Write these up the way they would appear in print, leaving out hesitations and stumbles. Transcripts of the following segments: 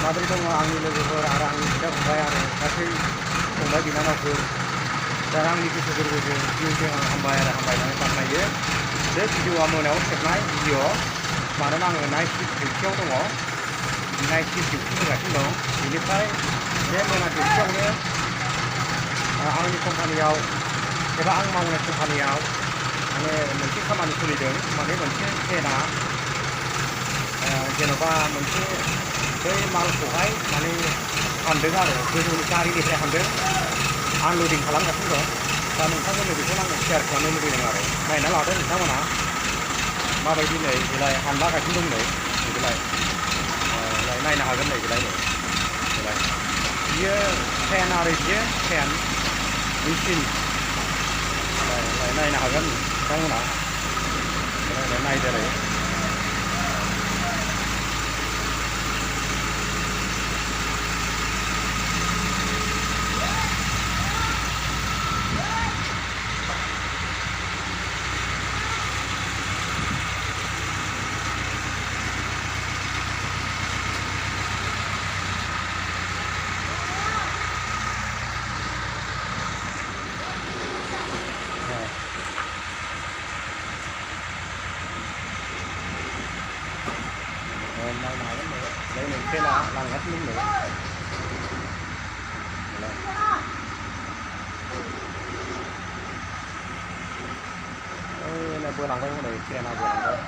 माबोरै दङ आंनि लोगोफोर आरो आंनि बिदा फंबाय आरो गासै फंबाय बिनानावफोर दा आंनि गोसो गोरबोजों जिउजों आं हामबायनानै बाख्नायो बे भिडिअआ मोनायाव खेबनाय भिडिअ मानोना आङो नाइट शिफ्ट डिउटियाव दङ नाइट शिफ्ट डिउटि होगासिनो दं बेनिफ्राय बे मोना डिउटियावनो आंनि कम्पानियाव एबा आं मावनाय कम्पानियाव माने मोनसे खामानि सोलिदों माने मोनसे ट्रेना जेन'बा मोनसे बै मालखौहाय माने हानदों आरो गोजौनि गारिनिफ्राय हानदों आनल'डिं खालामगासिनो दं दा नोंथांमोननो बेखौनो आङो शेयार खालामनो लुबैदों आरो नायना लादो नोंथांमोना माबायदि नै बेलाय हानलागासिनो दं नै बेलाय नायनो हागोन नै बेलाय बियो ट्रेन आरो बियो ट्रेन मेचिन नायनो हागोन नोंथांमोना नायदो नायनो हागोन नै नै ट्रेना लांगासिनो दं नै बोलांबाय हनै ट्रेना बोलांबाय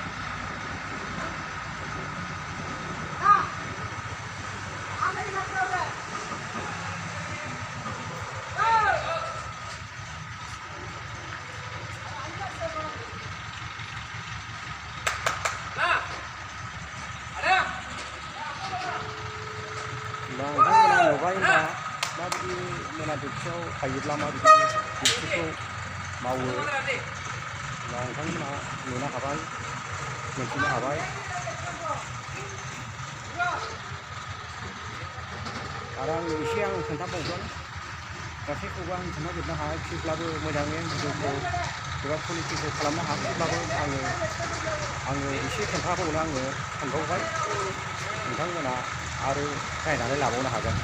नोंथांमोना नुबाय होनबा माबायदि मोना डिउटियाव थायोब्ला माबायदि डिउटिखौ मावो नोंथांमोना नुनो हाबाय मिथिनो हाबाय आरो एसे आं खोन्थाबावगोन गासैखौबो आं खोन्थाजोबनो हायाखैब्लाबो मोजाङै भिडिअखौ एबा पलिटिखौ खालामनो हायाखैब्लाबो आङो एसे खोन्थाबावनो आङो सानबावबाय नोंथांमोना आरो नायनानै लाबावनो हागोन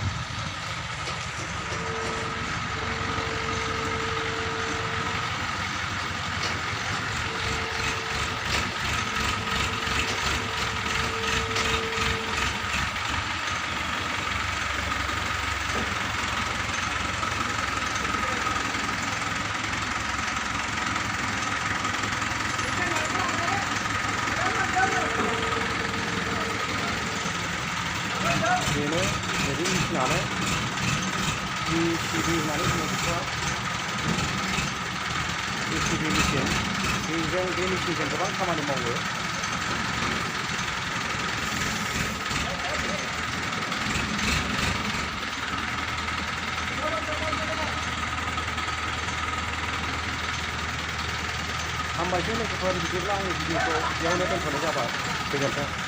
बेनो बिदि मिथिनानै ECB होननानै बुङो बेखौहाय ECB मेचिन बे मेचिनजों गोबां खामानि मावो हामबायसै लोगोफोर बिदिब्ला आंनि भिडिअखौ बेयावनो दोनथ'नाय जाबाय गोजोन्थों